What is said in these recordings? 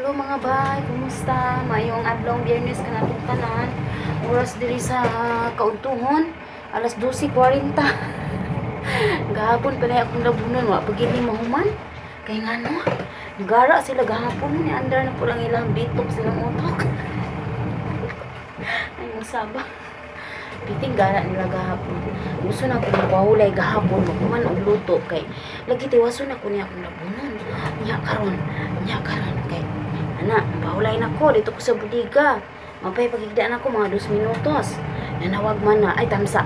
Hello, mga bay, kumusta? Maayong adlaw, Biyernes kanatong tanan. Oras diri sa kauntuhon, alas 12:40. Gahapon pa na akong labunon, wa pa gyud ni mahuman. Kay ngano? Nagara sila gahapon ni andar na po lang ilang bitok silang utok. Ay, masaba. Piting gara nila gahapon. Gusto na akong mapahulay gahapon, maghuman og luto kay lagi tiwason ako niya akong labunon. Nya karon kay ana, pahulay na ko dito ko sa budiga. Mapay pagigdaan ako mga 2 minutos. Nanawag man na, ay tamsa.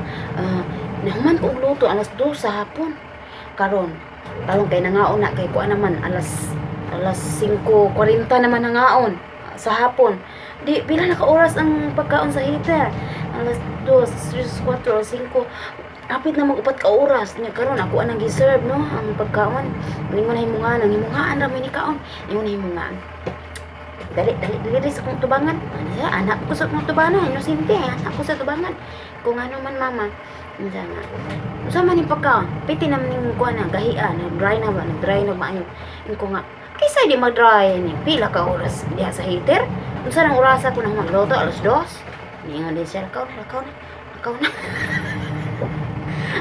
Nahuman ko og luto alas 2 sa hapon. Karon, karon kay nangaon na kay kuan naman alas 5:40 naman nangaon sa hapon. Di pila na ka oras ang pagkaon sa heater? Alas 2, 3, 4, alas 5. Hapit na mag-4 ka oras. Nya karon ako anang gi-serve, no, ang pagkaon. Ningon na himungaan, ang himungaan ra may ni kaon. Ningon na himungaan. Dali, dali, dali, dali sa kong tubangan. Ano siya? Anak ko sa kong tubangan. Inosente, anak ko sa tubangan. Kung ano man, mama. Ano siya nga? Unsa man yung pagkaon? Piti naman yung kuha na, gahian. Nag-dry na ba? Nag-dry na ba? Ano? Yung ko nga, kaysa di mag-dry ni pila ka oras diha sa heater? Unsa nang orasa ko na magluto? Alas 2. Ningon din siya, lakaw na, lakaw na, lakaw na.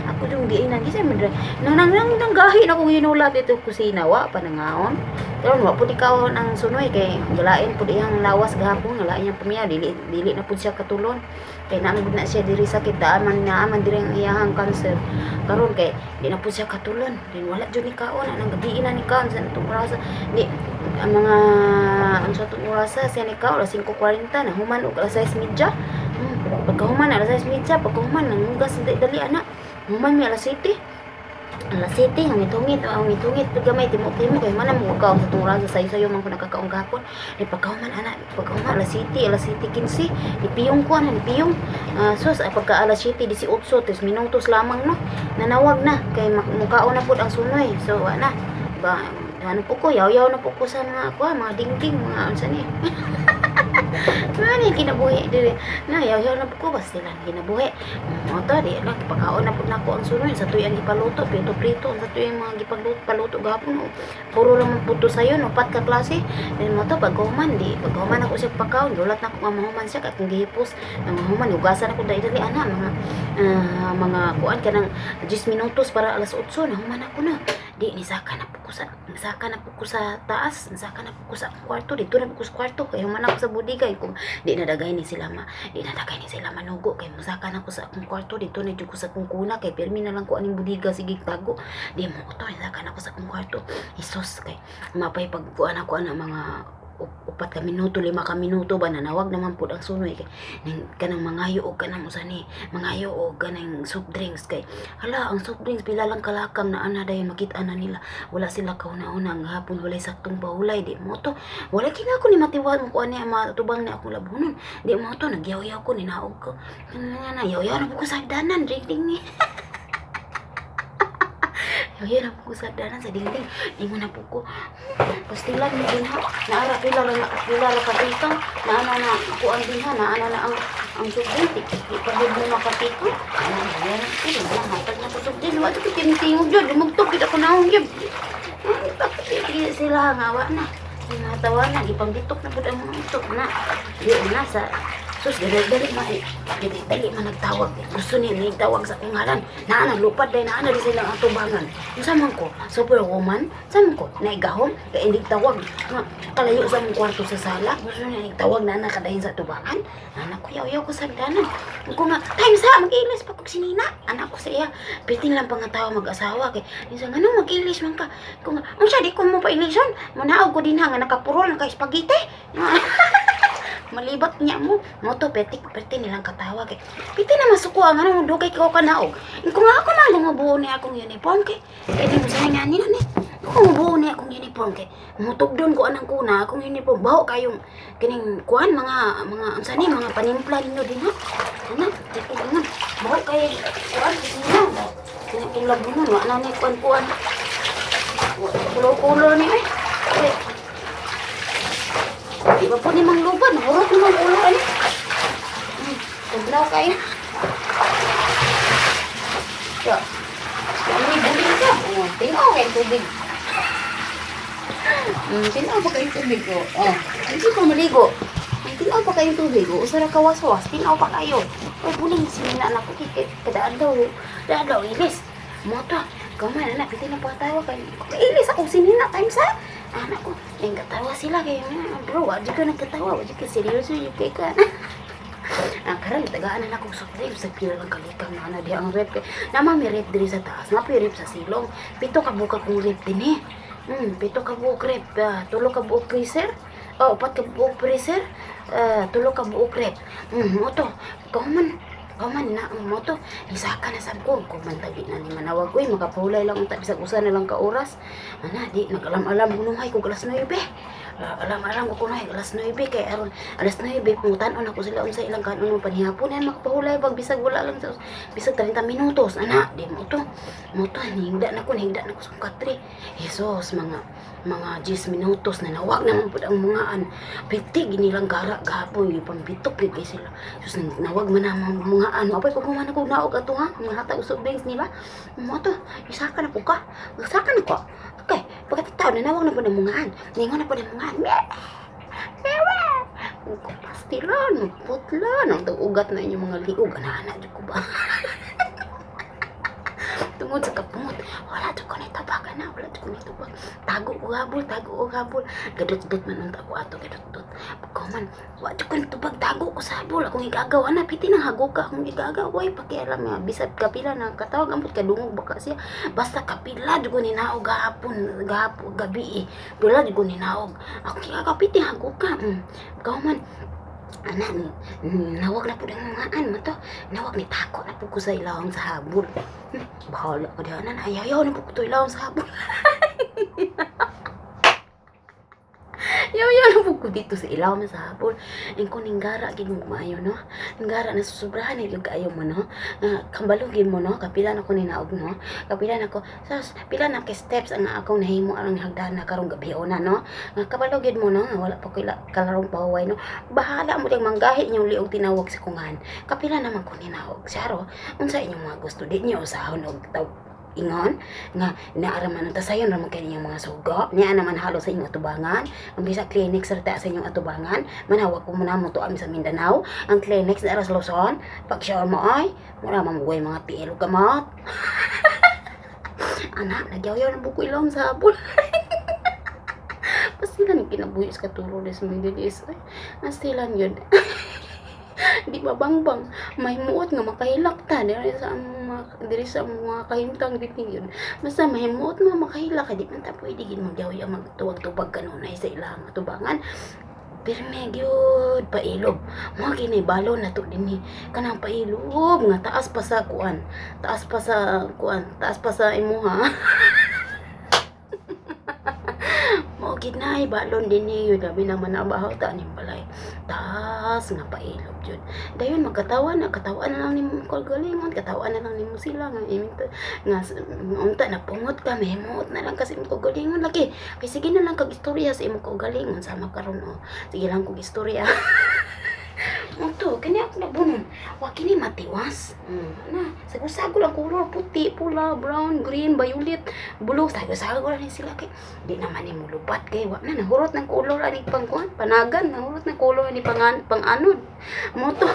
Ako yung giinan, kaysa mag-dry. Nang gahi na kong hinulat ito kusina, wa pa nangaon. Pero wa pud ikaw ang sunoy kay galain pud iyang lawas gahapon, galain iyang pamiya, dili dili na pud siya katulon. Kay naamod na siya diri sakit, daaman naaman diri ang iyahang cancer. Karon kay di na pud siya katulon. Din wala jud ni kaon, anang gabi na ni kaon sa atong orasa. Di ang mga unsa atong orasa siya ni kaon alas 5:40 na human og alas 6:30. Pagkahuman alas 6:30, pagkahuman nangugas dali dali ana. Human mi alas 7. Alas 7, hungit-hungit, hungit-hungit, pag gamay, timo-timo, kay man mo kaon sa tong orasa, sayo-sayo man ko nakakaon gahapon. Di pagkahuman ana, pagkahuman alas 7, alas 7:15, nipiyong ko ana, nipiyong. Sus, ay pagka alas 7:18, 3 minutos lamang, no. Nanawag na, kay mukaon na pud ang sunoy. So, ana, ba, ano po ko, yaw-yaw na po ko sa mga, kuha, mga dingding, mga unsa ni. Ano yung kinabuhi diri? Na, yaw-yaw na po ko, basta lang kinabuhi. Mo to, di lang, pagkaon na pud nako ang sunoy, sa tuyo ang gipaluto, prito-prito, sa tuyo ang mga gipaluto, paluto gahapon, oh. Puro lang man puto sayo, no, pat ka klase. Then mo to, pagkahuman, di, pagkahuman ako siya pagkaon, dulat na ako nga mahuman siya, kay kung gihipos, ang mahuman, hugasan ako dali dali, ana, mga, mga kuan, kanang 10 minutos para alas 8, nahuman ako na. Di, nisaka na po ko sa taas, nisaka na po ko sa akong kwarto, dito na po ko sa kwarto, kay human ako sa budiga, kung di na dagay ni sila ma, di na dagay ni sila manugo, kay musaka na ko sa akong kwarto, dito na jud ko sa akong kuna, kay pirmi na lang ko aning budiga, sige tago. Di mo to, nisaka na ko sa akong kwarto. Isos, kay mapay pagkuan ako ana mga 4 ka minuto, 5 ka minuto ba, nanawag naman pud ang sunoy kay ning kanang mangayo og kanang usa ni mangayo og kanang soft drinks kay hala ang soft drinks pila lang kalakang na ana dayon makita na nila wala sila kauna-una ang hapon walay saktong pahulay. Di mo to wala kina ko ni matiwal mo kuan niya matubang ni akong labunon. Di mo to nagyaw-yaw ko ninaog ko nga na yaw-yaw na po ko sa hagdanan ding ni yaw-yaw na po ko sa hagdanan sa dingding. Ingon na po ko, pastilan mo din ha, naara pila ra pila ra katikang naana na kuan din ha, naana na ang soft drink di di pa gud mo makatikang ana yan ko na hatag na ko soft drink wa to tingog jud lumugtog gid ako naong gyud. Ay, bakit di sila nga wa na mga tawa na gipangbitok na pud ang mga utok na di na sa sus dali dali ma eh, dali dali man nagtawag gusto niya ni tawag sa akong ngalan naa na lupad dahil naa na di sila ang atubangan. Unsa man ko, superwoman? Sa man ko naigahom kay hindi tawag nga kalayo sa among kwarto sa sala? Gusto niya tawag na nakadahin sa atubangan. Anak ko yaw-yaw ko sa hagdanan ko nga time sa mag-ilis pa kog sinina anak ko sa iya piting lang pangatawa mag-asawa kay minsan ngano mag-ilis man ka ko nga unsa di ko mo pailison munaog ko dinha nga nakapurol naka spaghetti malibak niya mo mo to peti peti nilang katawa kay piti na masuko ang ano dugay ko kanaog ko nga ako na lang buo ni akong uniform kay kay di mo sa nga ni ni ako buo ni akong uniform kay mutugdon ko anang kuna akong uniform baho kayong kining kuan mga unsa ni mga panimpla ninyo din ha ana di ko ingon baho kay kuan kusina kini akong labunon wa na ni kuan kuan kulo-kulo ni ay. Kay di ba po ni Mang Luban? Hurot ni Mang ulo ani. Tugnaw kayo. Ya. Ano buling ka? Oh, tingaw kay tubig. Tinaw pa kayong tubig ko. Oh, hindi pa maligo. Ay, tinaw pa kayong tubig. Oh, usara ka waswas. Tinaw pa kayo. Ay, buling sinina na ko. Kadaan daw. Daan daw, ilis. Moto. Kaman, anak, piti na patawa kay. Ilis ako sinina time sa. Anak ko, yung katawa sila kay bro, wa jud ka nagkatawa, wa jud ka seryoso jud kay ka. Ang karon tagaan na akong soft drinks sa pila lang kalikang na ana diha ang rep kay nama mi rep diri sa taas, na rep sa silong. Pito ka buka kong rep dinhi. Pito ka buok rep, tulo ka buok freezer. Oh, upat ka buok freezer. Tulo ka buok rep. Mo to. Kauman kauman na ang moto. Isaka na sab ko, kuman tagi na ni manawag uy, makapulay lang unta bisag usa na lang ka oras. Ana di nagalam-alam kunuhay ko alas 9. Alam-alam ko kunuhay alas 9 kay aron alas 9 pangutan-on ako sila unsa ilang kanon panihapon yan makapahulay bag bisag wala lang sa bisag 30 minutos ana di mo to nihingda na ko sa katre. Jesus, mga 10 minutos na nawag naman pud ang mga an piti ginilang gara gahapon gipambitok gyud kay sila. Sus, nawag man ang mga ano apay pag human ako naog ato ha mga hatag usog drinks nila mo to. Isaka na po ka, isaka na ko. Okay, pagkatao na nawag na po ng mga an, ningon na po ng mga an. Mewa! Pastilan, putlan, ang ugat na inyong mga liog. Ana-ana, jud ko ba? Tungod sa kapungot, wala jud ko nitubag, ana, wala jud ko nitubag. Tago ko habol, tago ko habol. Gadot-dot man unta ko ato, gadot-dot. Pagkahuman, wa jud ko nitubag, tago ko sa habol. Akong igagaw, ana, piti nang hago ka, akong igagaw. Way, pakialam nga, bisag kapila na katawag, ambot kadungog baka siya. Basta kapila jud ko ninaog gahapon, gahapon, gabi eh. Pila jud ko ninaog. Akong igagaw, piti hago ka. Pagkahuman, ana, nawag na po ng mga an mo to. Nawag ni tako na po ko sa ilawang sa habol. Bahala ka diyan, ana. Ayaw na po ko to ilawang sa habol. Yaw na po ko dito sa ilawang sa habol. Ang ko ninggara gid mo maayo no. Ninggara na susubrahan ni gyud kaayo mo no. Kambalo gid mo no. Kapila na ko ninaog no. Kapila na ko. Sas pila na kay steps ang akong nahimo aron hagdan na karong gabi na no. Nga kabalo gid mo no. Nga wala pa ko kalarong pahuway no. Bahala mo ding manggahi inyong liog tinawag sa kungan. Kapila naman ko ninaog. Saro, unsa inyong mga gusto di niyo usahon og taw ingon nga naaraman ta sayon ra man kay inyong mga sugo niya naman halo sa inyong atubangan ang bisa clinic sa ta sa inyong atubangan manawag ko muna mo to ami sa Mindanao ang clinic sa sa Luzon pag shower mo ay mura mamugoy mga tiil ug kamot. Anak nagyaw-yaw ng buko ilong sa habol. Pastilan kinabuhi sa katuro sa Middle East ay pastilan yun. Di ba bangbang may muot nga makahilak ta diri sa mga kahimtang dito yun. Basta may muot nga makahilak ka, di man ta pwede gid magyaw-yaw magtuwag-tubag kanunay sa ilang atubangan. Pirme gyud pailob mo kini balon na to dinhi kanang pailob nga taas pa sa kuan, taas pa sa kuan, taas pa sa imuha. Mao gid nay balon dinhi yun, labi naman na bahaw ta aning balay taas nga pailob jud. Dayon magkatawa na, katawa na lang nimo kagalingon, katawa na lang nimo sila nga iminta nga unta na pungot ka, mahimuot na lang kasi imong kagalingon lagi kay sige na lang kag istorya sa imong kaugalingon sama karon oh. Sige lang kog istorya. Mo kani ako nabunon. Wa kini matiwas. Na, sago-sago lang color, puti, pula, brown, green, violet, blue, sago-sago lang ni sila kay di naman ni mulubat kay wa na nahurot ng color ani pangkuan, panagan, nahurot ng color ani pangan panganod. Mo to.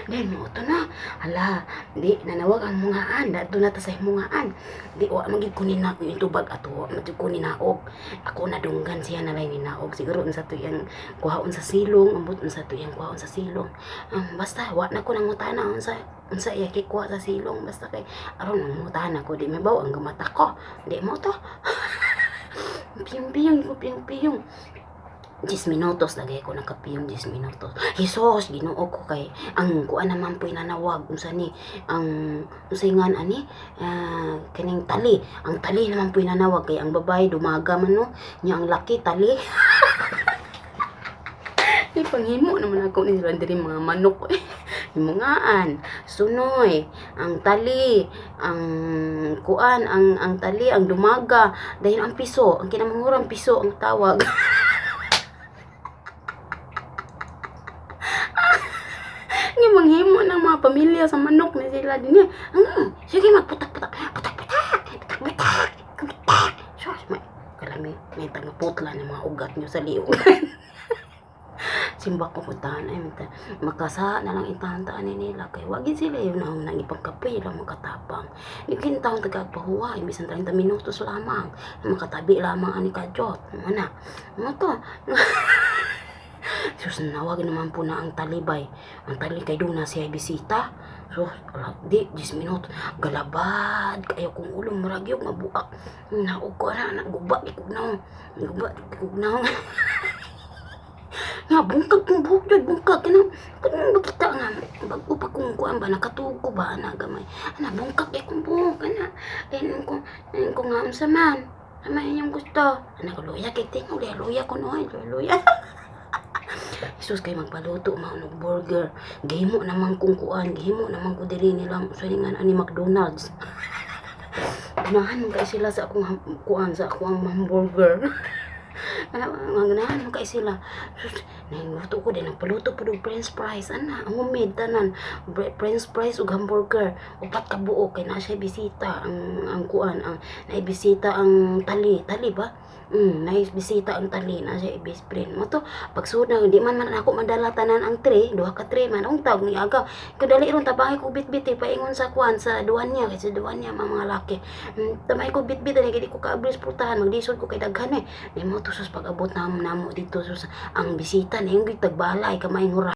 Then mo to na. Hala, di nanawag ang mungaan, dadto na ta sa mungaan. Di wa man gid ko ni na yung tubag ato, wa man gid ko ni naog. Ako nadunggan siya na lay ni naog siguro unsa to iyang kuhaon sa silong, ambot unsa to iyang kuhaon sa silong. Basta wa na ko nangutana unsa unsa iya kikuha sa silong, basta kay aron nangutana ko di may baw ang gamata ko. Di mo to. Piyong-piyong ko piyong-piyong. 10 minutos lagay ko nakapiyong 10 minutos. Jesus, Ginoo ko kay ang kuan naman po'y nanawag unsa ni ang unsay ngan ani kaning tali. Ang tali naman po'y nanawag kay ang babae dumaga man no, nya ang laki tali. Di panghimo naman ako ni sila diri mga manok eh. Himungaan, sunoy, ang tali, ang kuan, ang tali, ang dumaga, dahil ang piso, ang kinamangurang piso ang tawag. Nga manghimo ng mga pamilya sa manok ni sila din niya. Sige magputak-putak, putak-putak, putak-putak, putak. Sus, may kalami, Kita nga putla ng mga ugat nyo sa liog. Simba ko puntahan ay mita makasa na lang intahan ni nila kay wagin sila yun ang nang ipangkapoy lang makatapang ni kintaon tagagpahuwa bisan 30 minutos lamang makatabi lamang ani kadyot ana mo to. Sus, nawag naman po na ang talibay. Ang tali kay doon na siya bisita. So, ala, di, 10 minutos. Galabad, kayo kong ulo, muragyog, mabuak. Naog ko na, naguba, ikog naong. Guba, ikog naong. Nga, bungkag kong buhok yun, bungkag. Kanang, kanang makita nga, bago pa kong kuan ba, nakatuog ko ba, ana, gamay. Ana, bungkag kay kong buhok, ana. Ayun ko nga, unsa man. Ama inyong gusto. Ana, luya kay tingog, luya ko noy, luya. Jesus kay magpaluto man og burger. Gihimo naman kong kuan, gihimo naman ko diri nilang sa nga ani McDonald's. Ganahan man kay sila sa akong kuan, sa akong hamburger. Ana, nga ganahan man kay sila. Sus, nangluto ko din, nagpaluto po og french fries ana, ang homemade tanan. French fries ug hamburger. Upat ka buok kay naa siya bisita ang kuan, ang naibisita ang tali, tali ba? Naibisita ang tali na siya best friend. Mo to, pagsud na di man man ako madala tanan ang tray, duha ka tray man ang tag ni aga. Kadali ron tabangay ko bitbit eh, paingon sa kuan sa duwan niya kay sa duwan niya mga laki. Tamay ko bitbit ani kay di ko kaablis putahan, maglisod ko kay daghan eh. Nimo to sus pag-abot na namo dito sus ang bisita na yung tagbalay kamay ngura.